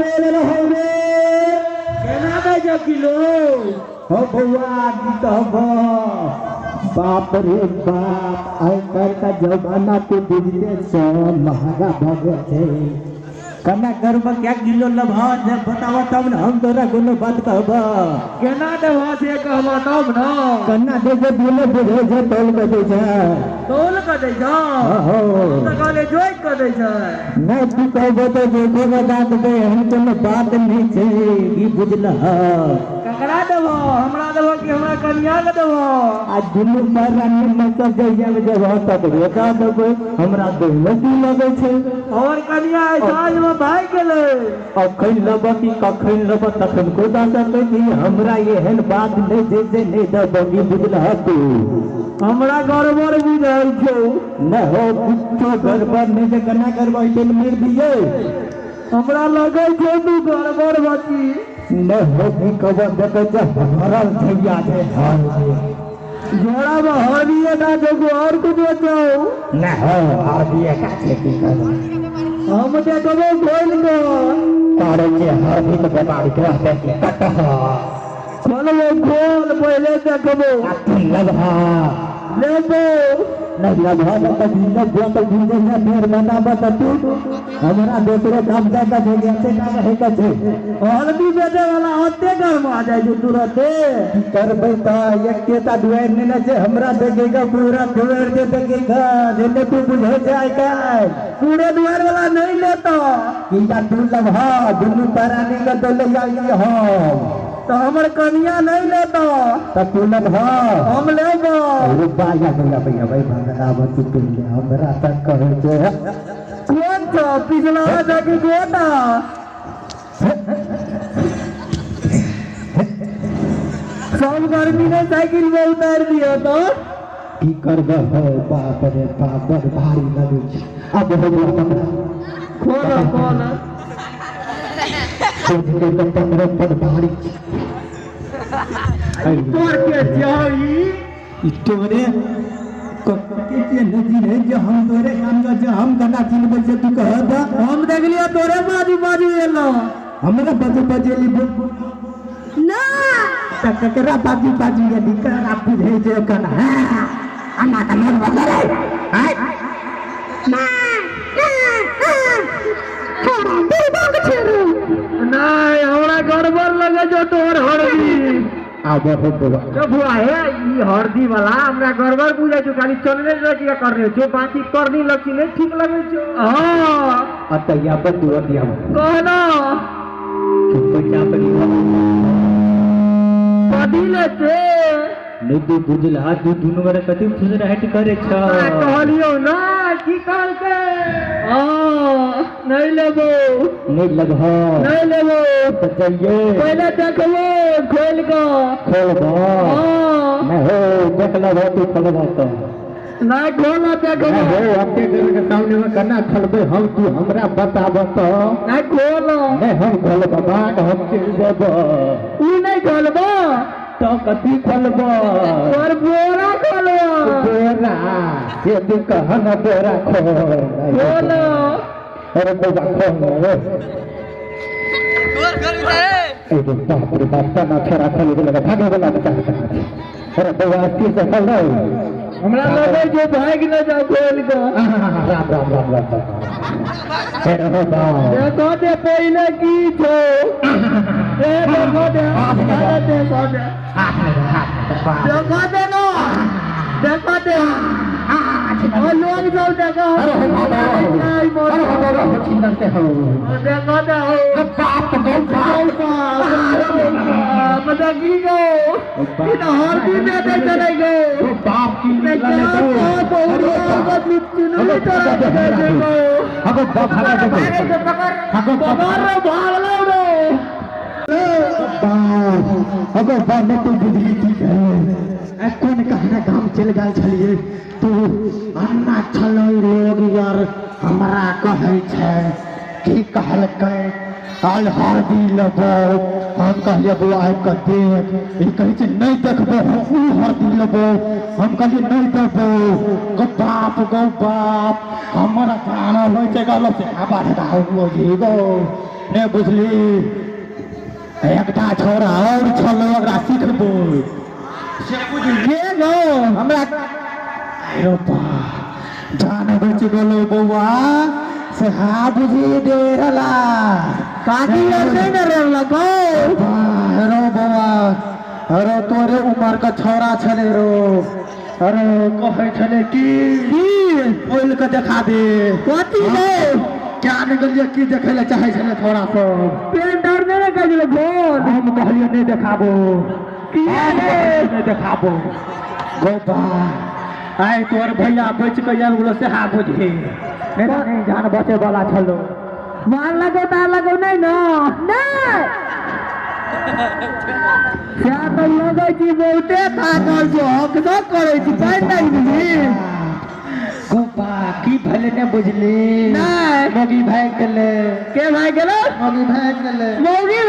बोल रहौ रे। केना दै छौ किलो? हो बौआ की कहबो, बाप रे बाप, आइ काल्हि का जमाना तू बुझते छ, महगा भऽ गेल छै। कना करब, क्या किलो लेबह जे बताबऽ तब ने हम तोरा कोनो बात कहबह। केना देबह से कहबह तब ने। कन्ना दे जे बोले बुझै छै, तौल के दै छै। तौल कऽ दै छौ? हो। हम तऽ कहले जोइक कऽ दै छै। नहि, तू कहबो तऽ जोखो के दऽ देबै, एहन कोनो बात नहि छै, ई बुझलह। ककरा देबह? हमरा देबह कि हमरा कनिया के देबह? आ दुनू प्राणी मतलब जहिया देबह तकरे दऽ देबै, हमरा दैमे की लगै छै। और कनिया आइ साँझ मे भागि गेलै। अखन लेबह कि कखन लेबह तखन को दऽ सकै छी, हमरा एहन बात नहि छै जे नहि देबह, की बुझलह तू? हमरा गड़बड़ बुझाइ छौ। नहि हो, कुछो गड़बड़ नहि छै। केना करबै तेल मारि दियै। हमरा लगै छौ तू गड़बड़ बची। नहि हो, की कहबह, देखै छै भरल छैया छै हरदी। झोरा मे हरदिये टा छौ कि और कुछो छौ? नहि हो, हरदिये टा छै, की कहबह। हम देखबो खोलि कऽ। करै छै हरदीके व्यापारी रहतै कि कटहर? खोलबो, खोल, पहिले देखबो। आ तू लेबह? लेबो। नहि लेबह तऽ लेबो तऽ बुझै छै, फेर बनाबऽ तऽ तू हमरा दोसरे काम दऽ कऽ छै, ऐसे काम होइ के छै। हल्दी बेचे वाला ओते गरमा जाइ छै तुरते। की करबै तऽ एकेटा दुआरि नहि ने छै हमरा देखेके, पूरा दुआरि जे देखेके जे नहि तू बुझै छै आइ काल्हि। पूरे दुआरि वाला नहि लेतो। किया तू लेबह, दुनू प्राणी के तऽ ले जाइ हम। तऽ हमर कनिया नहि लेतो। तऽ तू लेबह? हम लेबो। अरे बाया भैया भैया भाई भंगनावती पहिले हमरा तऽ कहै छै। कोन छौ, पिछला छै कि गोटा? सब गर्मी ने साइकिल में उतारि दियौ तऽ। की करबह हो, बाप रे बाप, बड़ भारी लगै छै। अब हो गया पकड़ा। खोल खोल। सोच के तऽ पकड़ो, बड़ भारी छै। तोर के जाई। ई तोरे कते के नहि चिन्है जे हम तोरे काम के जे हम केना चिन्हबै से तू कह दऽ। हम देखलियै तोरे बाजू बाजू एलो। हमरा बाजू बाजू एली ना? तऽ ककरा बाजू बाजू एली, ककरा बुझै छै कना अन्ना के मोन बदलै आय। ना ना, छोड़ा बुड़बक छै रे। नहि, हमरा गड़बड़ लगै छौ तोहर हरदी। आब हो बौआ। जो बुआ हे, ई हरदी वाला हमरा गड़बड़ बुझाइ छौ, खाली चलने लगिया करने छौ, बाकी करनी लक्षी नहि ठीक लगै छौ। हँ। अतैया पर तू अतिया। कहना। पैसा पर कथी लेते? नहि, तू बुझलहा, तू दुनू गोरे कथी फुसराहटि करै छ? कहलियौ ना की कहलकै? हँ, नहि लेबो। नहि लेबह? नहि लेबो। तऽ जइये। पहिले देखबो खोलि कऽ। खोलबह? हँ। नहि हो, देख लेबह तू, खोलबह तऽ। नहि, खोल देखबो। नहि हो, अपने घर के सामने में केना खोलबै हम, तू हमरा बताबऽ तऽ। नहि, खोल। नहि, हम खोलबऽ बाग, हम चलि जेबऽ। ई नहि खोलबो। तऽ कथी खोलबऽ? तोर बोरा खोलबो। बोरा से तू कह न, बोरा खोल। खोल। अरे बौआ, खोल रे। अरे बाप रे बाप, तना छोरा खोले गेलै, भागे वाला बच्चा। अरे बौआ, स्थिर से खोल रे। हमरा लगै छै भागि नहि जाओ खोलि कऽ। राम राम राम राम राम। अरे हो बाप। देखो दे पहिले की छौ, ए देखो दे, अरे देखो दे, देखो दे ना, देखो दे, ओ लोग सब देखो। देखो दे हो बाप, देखी गो, ई तऽ हरदी दे दे चलै गो। बाप की। नहीं क्या बहुत चुनरी चढ़ा के दे गो। पकड़ रे, भागलो रे। अगर बाप, तू बुझली की भेलै? कोन कहना गाम चलि गेल छलियै तू? अन्ना छलै लोग यार, हमरा कहै छै। की कहलकै आइ हरदी लेबो। हम कहलियै बौआ आबि कऽ देख, ई कहै छै नहि देखबो, हम ओ हरदी लेबो। हम कहलियै नहि देबो। गो बाप गो बाप, हमर जान होइ छै कहलो से गो नहि बुझली। एकटा छौड़ा और छलै, ओकरा सिखबो से बुझलिए गो। हमरा आइरो बा जान बचि गेलो बौआ से। हाँ बुझी दे रहला काकी यार नहीं न रहला गो। रो बौआ, अरे तोरे उमर के छौड़ा छलै रो। अरे कहै छलै कि बोल के देखा दे। कथी रे? क्या नहि गेलियै, की देखै लए चाहै छलै छौड़ा सब? पेंट आर नहीं ने कहै बोल। हम कहलियै नहि देखाबो। किया रे? नहि देखाबो गो बा। आइ तोर भैया बचि के आबि गेलो सेहा बुझी, नहि तऽ नहि जान बचे वाला छलो। मार लगो तार लगो नहीं ना? नहीं। क्या तो लगै छी बहुते थाकल छौ, हक सब करै छी, पानि नहि बुझी। गोपा की भेलै नहि बुझली? नहि। मौगी भागि गेलै। के भागि गेलै? मौगी भागि गेलै। मौगी